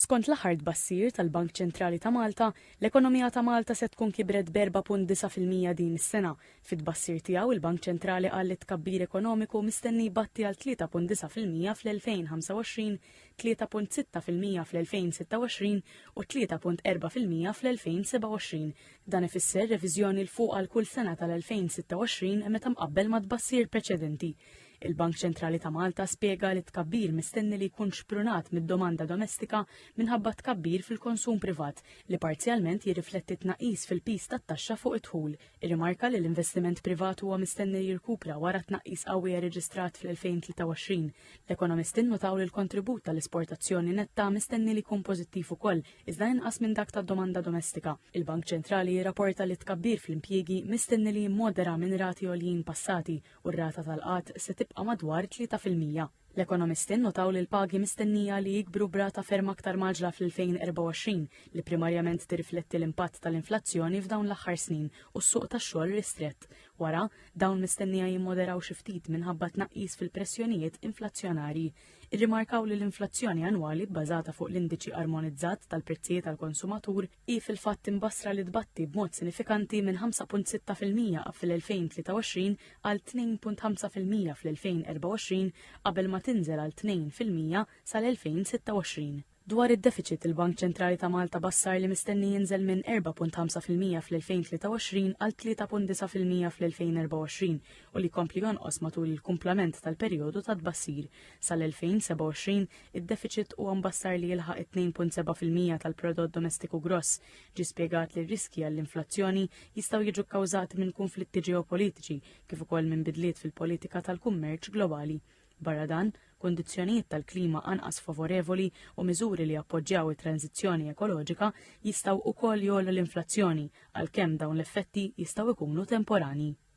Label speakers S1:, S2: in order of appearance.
S1: Skont l-aħħar tbassir tal-Bank Ċentrali ta' Malta, l-ekonomija ta' Malta se tkun kibret b'4.9% din is-sena. Fit-tbassir tiegħu, il-Bank Ċentrali qal li t-tkabbir ekonomiku mistenni jbatti għal 3.9% fl-2025, 3.6% fl-2026 u 3.4% fl-2027. Dan ifisser reviżjoni 'l fuq għal kull sena tal-2026 meta mqabbel ma' tbassir preċedenti. Il-Bank Ċentrali ta' Malta spjega li t-tkabbir mistenni li jkun xprunat mid-domanda domestika minħabba tkabbir fil-konsum privat li parzjalment jirrifletti tnaqqis fil-piż tat-taxxa fuq id-dħul. Irrimarka li l-investiment privat huwa mistenni li jirkupra wara tnaqqis qawwi rreġistrat fl-2023. L-ekonomisti nnutaw li l-kontribut tal-esportazzjoni netta mistenni li jkun pożittiv ukoll, iżda inqas minn dak tad-domanda domestika. Il-Bank Ċentrali jirrapporta li t-tkabbir fl-impjiegi mistenni li jimmodera minn rati għoljin passati u r-rata tal-qgħad se tibqa' madwar 3%. L-ekonomisti nnotaw li l-pagi mistennija li jikbru b'rata ferm aktar mgħaġġla fl-2024, li primarjament tirrifletti l-impatt tal-inflazzjoni f'dawn l-aħħar snin u s-suq tax-xogħol ristrett. Wara, dawn mistennija jimmoderaw xi ftit minħabba tnaqqis fil-pressjonijiet inflazzjonarji. Irrimarkaw li l-inflazzjoni annwali bbażata fuq l-indiċi armonizzat tal-prezzijiet għall-konsumatur hi fil-fatt imbassra li tbatti b'mod sinifikanti minn 5.6% fil-2023 għal 2.5% fl-2024 qabel ma tinżel għal 2% sal-2026. Dwar id-defiċit, il-Bank Ċentrali ta' Malta bassar li mistenni jinżel minn 4.5% fl-2023 għal 3.9% fl-2024 u li jkompli jonqos matul il-kumplament tal-perjodu ta' tbassir. Sal-2027, id-defiċit huwa mbassar li jilħaq 2.7% tal-prodott domestiku gross. Ġie spjegat li r-riskji għall-inflazzjoni jistgħu jiġu kkawżati minn kunflitti ġeopolitiċi kif ukoll minn bidliet fil-politika tal-kummerċ globali. Barra dan, kundizzjonijiet tal-klima anqas favorevoli u miżuri li jappoġġjaw it-tranżizzjoni ekoloġika jistgħu wkoll jogħlu l-inflazzjoni, għalkemm dawn l-effetti jistgħu jkunu temporani.